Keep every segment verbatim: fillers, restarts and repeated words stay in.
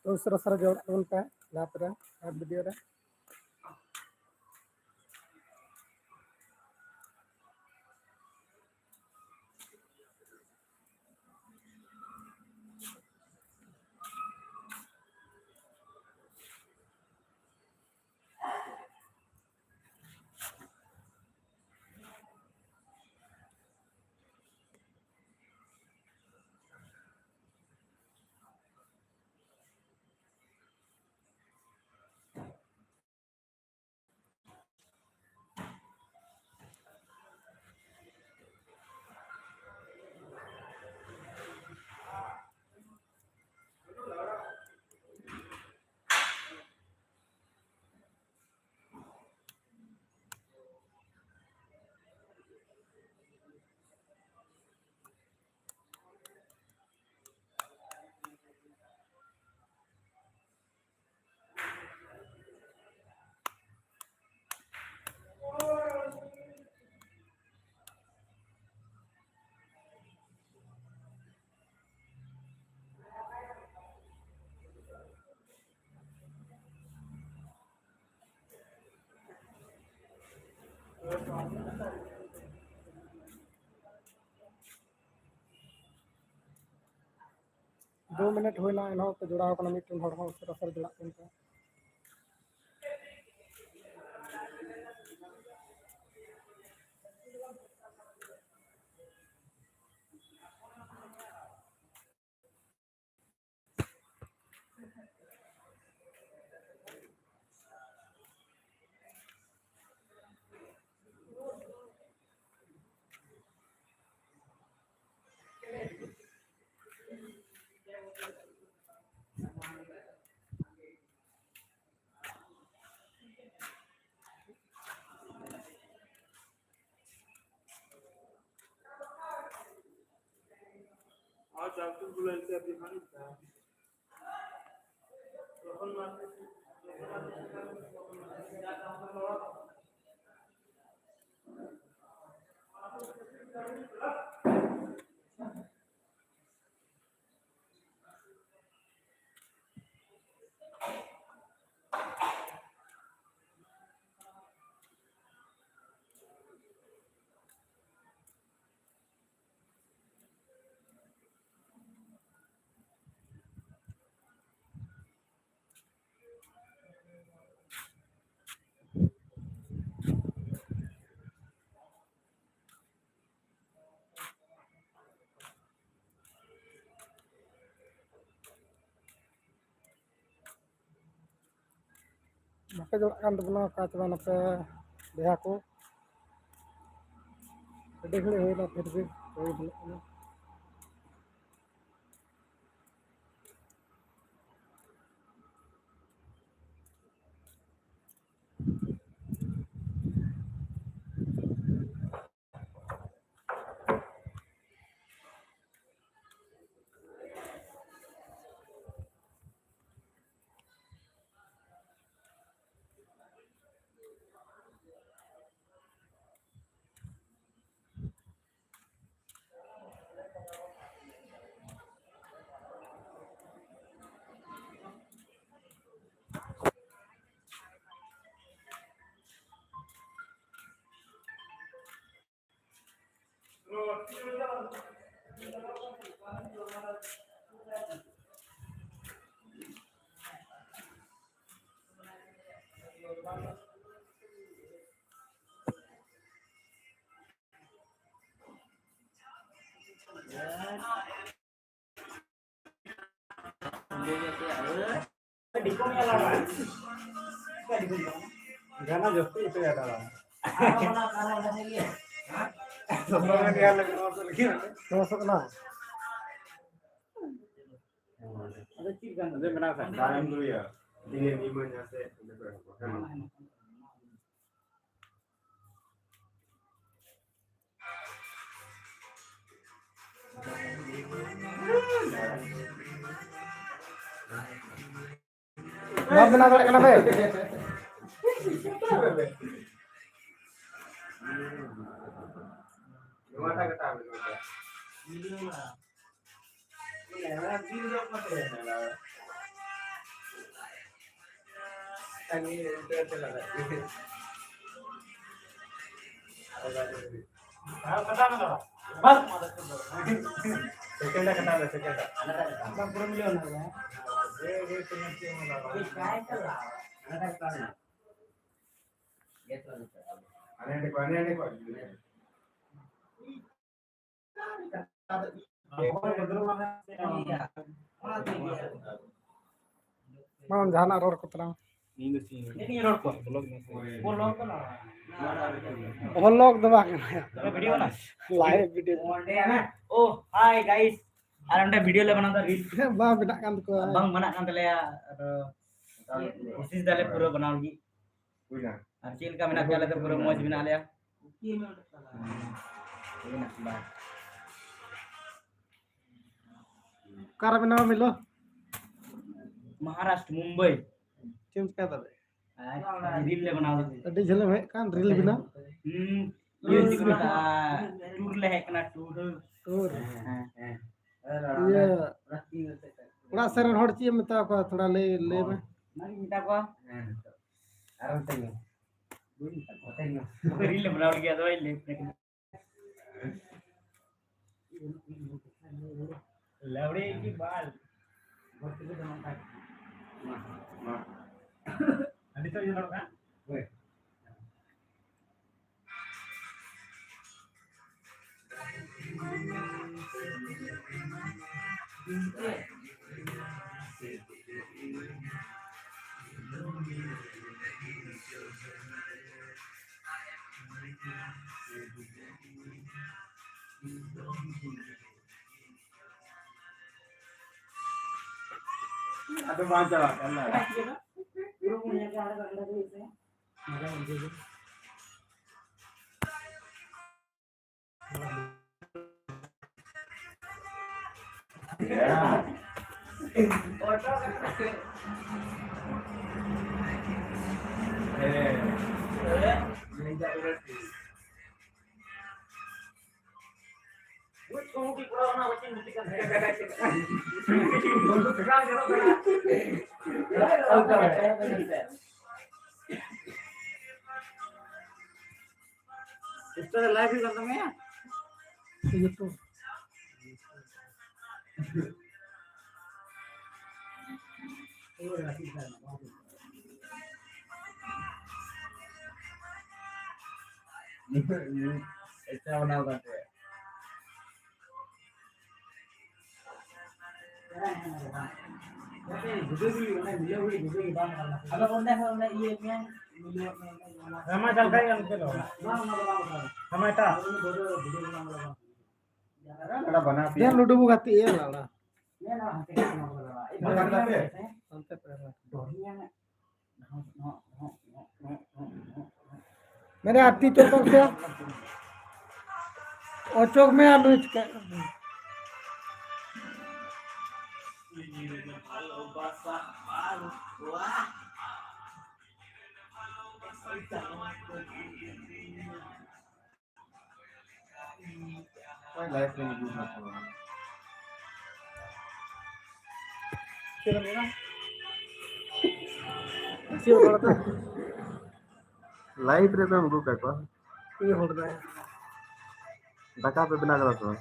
ᱛᱚ ᱩᱥᱟᱹᱨᱟ ᱩᱥᱟᱹᱨᱟ ᱡᱚᱲᱟᱜ ᱛᱟᱵᱚᱱ ᱯᱮ ᱞᱟᱦᱟ ᱨᱮ ᱟᱨ ᱵᱷᱤᱰᱤᱭᱳ ᱨᱮ᱾ ᱫᱩ ᱢᱤᱱᱤᱴ ᱦᱩᱭᱱᱟ, ᱮᱱᱦᱚᱸ ᱠᱚ ᱡᱚᱲᱟᱣ ᱠᱟᱱᱟ, ᱢᱤᱫᱴᱮᱱ ᱦᱚᱲ ᱦᱚᱸ ᱩᱥᱟᱹᱨᱟ ᱩᱥᱟᱹᱨᱟ ᱡᱚᱲᱟᱜ ᱠᱟᱱ ᱛᱟᱭᱟ᱾ ᱵᱟᱯᱮ ᱡᱚᱲᱟᱜ ᱠᱟᱱ ᱛᱟᱵᱚᱱᱟ, ᱚᱠᱟ ᱪᱟᱵᱟ ᱱᱟᱯᱮ ᱵᱚᱭᱦᱟ ᱠᱚ? ᱟᱹᱰᱤ ᱜᱷᱟᱹᱲᱤᱡ ᱦᱩᱭᱱᱟ, ᱯᱷᱤᱨ ᱵᱷᱤ ᱦᱩᱭ ᱵᱟᱹᱱᱩᱜ ᱠᱟᱱᱟ᱾ ᱜᱟᱱᱟ ᱡᱟᱹᱥᱛᱤ ᱤᱛᱟᱹ ᱮ ᱫᱟᱲᱟ᱾ ᱥᱚᱢᱵᱷᱚᱵ ᱜᱮᱭᱟ ᱞᱮ ᱱᱚᱣᱟ ᱠᱚ ᱞᱟᱹᱜᱤᱫ᱾ ᱱᱚᱣᱟ ᱥᱚᱜ ᱠᱟᱱᱟ᱾ ᱟᱫᱚ ᱪᱮᱫ ᱜᱟᱱ? ᱟᱫᱚ ᱢᱮᱱᱟᱜ ᱠᱷᱟᱱ ᱫᱟᱨᱮᱢ ᱫᱩᱭᱟ᱾ ᱫᱤᱱᱮ ᱢᱤᱫ ᱢᱟᱹᱦᱱᱟᱹ ᱥᱮ ᱤᱱᱟᱹ ᱠᱚ ᱮᱦᱚᱵᱚᱜᱼᱟ᱾ ᱦᱮᱸ᱾ ᱵᱟᱢ ᱵᱮᱱᱟᱣ ᱫᱟᱲᱮᱭᱟᱜ ᱠᱟᱱᱟ ᱵᱮ? ᱵᱟᱝ, ᱡᱟᱦᱟᱱᱟᱜ ᱨᱚᱲ ᱠᱚ ᱛᱟᱞᱟᱝ᱾ ᱤᱧ ᱫᱚ ᱪᱮᱫ ᱤᱧ ᱨᱚᱲ ᱠᱚᱣᱟ? ᱵᱷᱚᱞᱚᱜ ᱫᱚ ᱵᱟᱝ ᱠᱟᱱᱟ᱾ ᱵᱷᱤᱰᱤᱭᱳ ᱠᱟᱱᱟ? Live video. ᱳ, ᱦᱟᱭ ᱜᱟᱭᱥ᱾ ᱟᱨ ᱚᱸᱰᱮ ᱵᱷᱤᱰᱤᱭᱳ ᱞᱮ ᱵᱮᱱᱟᱣ ᱫᱟ, ᱨᱤᱞᱥ᱾ ᱵᱟᱝ ᱵᱮᱱᱟᱜ ᱠᱟᱱ ᱛᱟᱠᱚᱣᱟ᱾ ᱵᱟᱝ ᱵᱮᱱᱟᱜ ᱠᱟᱱ ᱛᱟᱞᱮᱭᱟ, ᱟᱫᱚ ᱠᱳᱥᱤᱥ ᱫᱟᱞᱮ ᱯᱩᱨᱟᱹ ᱵᱮᱱᱟᱣ ᱞᱟᱹᱜᱤᱫ᱾ ᱟᱨ ᱪᱮᱫ ᱞᱮᱠᱟ ᱢᱮᱱᱟᱜ ᱯᱮᱭᱟ? ᱟᱞᱮ ᱫᱚ ᱯᱩᱨᱟᱹ ᱢᱚᱡᱽ ᱢᱮᱱᱟᱜ ᱞᱮᱭᱟ᱾ ᱚᱠᱟᱨᱮ ᱢᱮᱱᱟᱢᱟ ᱢᱤᱞᱚ? ᱢᱚᱦᱟᱨᱟᱥᱴᱨ, ᱢᱩᱢᱵᱟᱭ᱾ ᱪᱮᱫ ᱮᱢ ᱪᱤᱠᱟᱹ ᱫᱟᱲᱮᱭᱟᱜᱼᱟ? ᱟᱨ ᱨᱤᱞ ᱞᱮ ᱵᱮᱱᱟᱣ ᱞᱟᱹᱜᱤᱫ᱾ ᱟᱹᱰᱤ ᱡᱷᱟᱹᱞ ᱮᱢ ᱦᱮᱡ ᱟᱠᱟᱱ ᱨᱤᱞ ᱵᱮᱱᱟᱣ? ᱦᱩᱸ, ᱤᱭᱟᱹ ᱪᱮᱫ ᱠᱚ ᱢᱮᱛᱟᱜᱼᱟ? ᱴᱩᱨ ᱞᱮ ᱦᱮᱡ ᱠᱟᱱᱟ, ᱴᱩᱨ᱾ ᱴᱩᱨ? ᱦᱮᱸ, ᱦᱮᱸ᱾ ᱤᱭᱟᱹ, ᱚᱲᱟᱜ ᱥᱮᱫ ᱨᱮᱱ ᱦᱚᱲ ᱪᱮᱫ ᱮᱢ ᱢᱮᱛᱟ ᱠᱚᱣᱟ? ᱛᱷᱚᱲᱟ ᱞᱟᱹᱭ, ᱞᱟᱹᱭ ᱢᱮ᱾ ᱚᱱᱟᱜᱤᱧ ᱢᱮᱛᱟ ᱠᱚᱣᱟ᱾ ᱦᱮᱸ, ᱟᱨ ᱚᱱᱛᱮ ᱧᱚᱜ᱾ ᱵᱟᱹᱧ ᱢᱮᱛᱟ ᱠᱚᱣᱟ, ᱚᱱᱛᱮ ᱧᱚᱜ᱾ ᱨᱤᱞ ᱞᱮ ᱵᱮᱱᱟᱣ ᱞᱟᱹᱜᱤᱫ, ᱟᱫᱚ ᱵᱟᱹᱧ ᱞᱟᱹᱭ ᱯᱮ ᱠᱟᱱᱟ᱾ ᱞᱟᱣᱲᱤ ᱠᱤ ᱵᱟᱞ? ᱢᱟ, ᱢᱟ᱾ ᱱᱤᱛᱚᱜ ᱧᱮᱞᱚᱜ ᱠᱟᱱᱟ? ᱦᱳᱭ᱾ ᱟᱫᱚ ᱵᱟᱝ ᱪᱟᱞᱟᱜ ᱠᱟᱱᱟ᱾ Insta ᱨᱮ live ᱦᱩᱭᱩᱜ ᱠᱟᱱ ᱛᱟᱢᱟ ᱭᱟ? YouTube᱾ ᱮᱠᱴᱟ ᱵᱮᱱᱟᱣ ᱠᱟᱛᱮ᱾ ᱟᱫᱚ ᱚᱸᱰᱮ ᱦᱚᱸ ᱚᱱᱮ ᱤᱭᱟᱹ ᱢᱮ, ᱦᱮᱸ, ᱢᱟ ᱡᱟᱞᱠᱟᱭ ᱜᱮ ᱚᱱᱛᱮ ᱫᱚ᱾ ᱦᱮᱸ, ᱢᱟ ᱮᱴᱟᱜ᱾ ᱫᱮᱱ ᱞᱩᱰᱩ ᱵᱚ ᱜᱟᱛᱮᱜᱼᱟ, ᱞᱟᱲᱟ᱾ ᱦᱟᱱᱛᱮ ᱯᱮ᱾ ᱢᱮᱨᱮ ᱟᱨᱛᱤ ᱪᱚᱠᱚᱨ ᱥᱮ ᱚᱪᱚᱜ ᱢᱮ ᱟᱨ ᱱᱩᱭ ᱪᱤᱠᱟᱹᱜ ᱠᱟᱱᱟ᱾ Live ᱨᱮ ᱫᱚ ᱩᱫᱩᱜ ᱠᱟᱠᱚᱣᱟ᱾ ᱤᱧ ᱦᱚᱲ ᱫᱚ᱾ ᱫᱟᱠᱟ ᱯᱮ ᱵᱮᱱᱟᱣ ᱠᱟᱫᱟ ᱥᱮ ᱵᱟᱝ?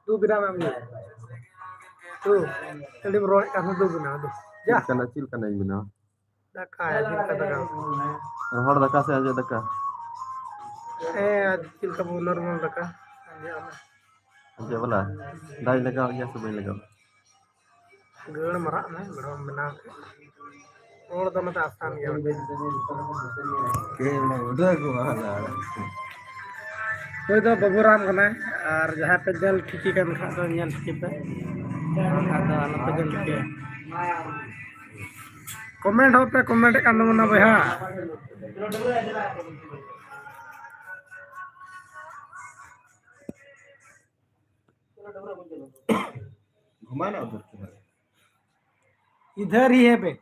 ᱫᱩ ᱵᱮᱱᱟᱣ ᱢᱮ ᱟᱢ ᱜᱮ᱾ ᱫᱩ, ᱠᱷᱟᱹᱞᱤᱢ ᱨᱚᱲᱮᱫ ᱠᱟᱱ ᱫᱩ ᱵᱮᱱᱟᱣ ᱫᱩ᱾ ᱪᱮᱫ ᱡᱟ᱾ ᱞᱮᱠᱟᱱᱟᱜ, ᱪᱮᱫ ᱞᱮᱠᱟᱱᱟᱜ ᱤᱧ ᱵᱮᱱᱟᱣᱟ? ᱫᱟᱠᱟ, ᱪᱮᱫ ᱞᱮᱠᱟ ᱫᱟᱠᱟ? ᱨᱚᱦᱚᱲ ᱫᱟᱠᱟ ᱥᱮ ᱟᱸᱡᱮᱫ ᱫᱟᱠᱟ? ᱦᱮᱸ, ᱪᱮᱫ ᱞᱮᱠᱟ ᱵᱚ normal ᱫᱟᱠᱟ, ᱟᱸᱡᱮᱫ ᱚᱱᱟ᱾ ᱟᱸᱡᱮᱫ ᱵᱟᱞᱟ? ᱫᱟᱜ ᱤᱧ ᱞᱟᱜᱟᱣ ᱜᱮᱭᱟ ᱥᱮ ᱵᱟᱹᱧ ᱞᱟᱜᱟᱣᱟ? ᱜᱟᱹᱲ ᱢᱟᱨᱟᱜ ᱢᱮ, ᱵᱮᱲᱟᱢ ᱵᱮᱱᱟᱣ ᱠᱮᱫ᱾ ᱨᱚᱲ ᱫᱚ ᱱᱚᱛᱮ ᱟᱥᱟᱱ ᱜᱮᱭᱟ ᱵᱚᱞᱮ᱾ ᱦᱳᱭ ᱫᱚ ᱵᱟᱹᱵᱩ ᱨᱟᱢ ᱠᱟᱱᱟᱭ, ᱟᱨ ᱡᱟᱦᱟᱸᱭ ᱯᱮ ᱧᱮᱞ ᱴᱷᱤᱠᱮ ᱠᱟᱱ ᱠᱷᱟᱱ ᱫᱚ ᱧᱮᱞ ᱴᱷᱤᱠᱮ ᱯᱮ, ᱵᱟᱝᱠᱷᱟᱱ ᱫᱚ ᱟᱞᱚ ᱯᱮ ᱧᱮᱞ ᱴᱷᱤᱠᱮᱭᱟ᱾ Comment ᱦᱚᱸ ᱯᱮ comment ᱮᱫ ᱠᱟᱱ ᱛᱟᱵᱚᱱᱟ ᱵᱚᱭᱦᱟ᱾ घुमाना उधर से। इधर ही है बे।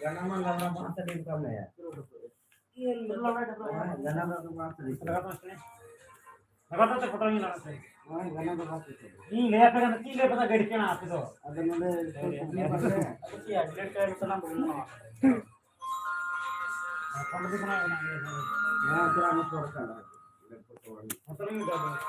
ᱜᱟᱱᱟ ᱢᱟ ᱜᱟᱱᱟ ᱢᱟ ᱥᱟᱹᱨᱤ ᱠᱟᱱ ᱜᱮᱭᱟ᱾ ᱜᱟᱱᱟ ᱫᱚ ᱵᱟᱝ ᱥᱟᱹᱨᱤ ᱠᱟᱱᱟ᱾ ᱞᱟᱜᱟᱛᱟᱨ ᱛᱮ ᱯᱷᱳᱴᱳ ᱧᱮᱞ ᱟᱠᱟᱫ ᱛᱟᱭ᱾ ᱦᱳᱭ, ᱜᱟᱱᱟ ᱫᱚ ᱵᱟᱝ ᱥᱟᱹᱨᱤ ᱠᱟᱱᱟ᱾ ᱤᱧ ᱞᱟᱹᱭ ᱟᱯᱮ ᱠᱟᱱᱟ, ᱪᱮᱫ ᱞᱟᱹᱭ ᱯᱮ ᱜᱟᱹᱰᱤ ᱠᱟᱱᱟ ᱟᱯᱮ ᱫᱚ? ᱟᱫᱚ ᱱᱚᱰᱮ ᱥᱩᱨ ᱥᱩᱯᱩᱨ ᱯᱟᱥᱮ᱾ ᱟᱫᱚ ᱪᱮᱫ ᱟᱹᱰᱤ ᱞᱮᱴ ᱠᱟᱭ ᱥᱟᱱᱟᱢ ᱵᱚᱱ ᱱᱚᱣᱟ᱾ ᱯᱷᱳᱱ ᱫᱚ ᱠᱟᱱᱟ, ᱚᱱᱟ ᱤᱭᱟᱹ ᱫᱚ᱾ ᱦᱮᱸ, ᱛᱷᱚᱲᱟ ᱢᱚᱴᱚᱨ ᱠᱟᱱᱟ᱾ ᱯᱷᱳᱴᱳ ᱧᱮᱞ ᱟᱠᱟᱫ ᱛᱟᱭ᱾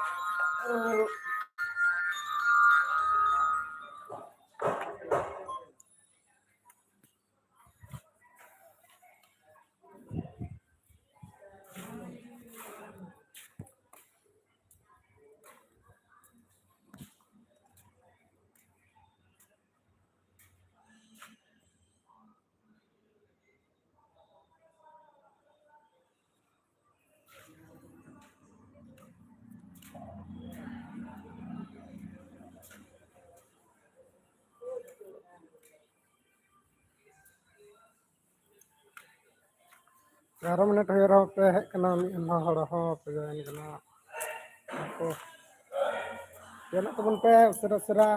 ᱮᱜᱟᱨᱚ ᱢᱤᱱᱤᱴ ᱦᱩᱭᱩᱜ ᱨᱮᱦᱚᱸ ᱯᱮ ᱦᱮᱡ ᱠᱟᱱᱟ, ᱢᱤᱫ ᱦᱚᱲ, ᱦᱚᱲ ᱦᱚᱸ ᱯᱮ ᱡᱚᱭᱮᱱ ᱠᱟᱱᱟ᱾ ᱟᱨ ᱠᱚ ᱧᱮᱞᱚᱜ ᱛᱟᱵᱚᱱ ᱯᱮ ᱩᱥᱟᱹᱨᱟ ᱩᱥᱟᱹᱨᱟ᱾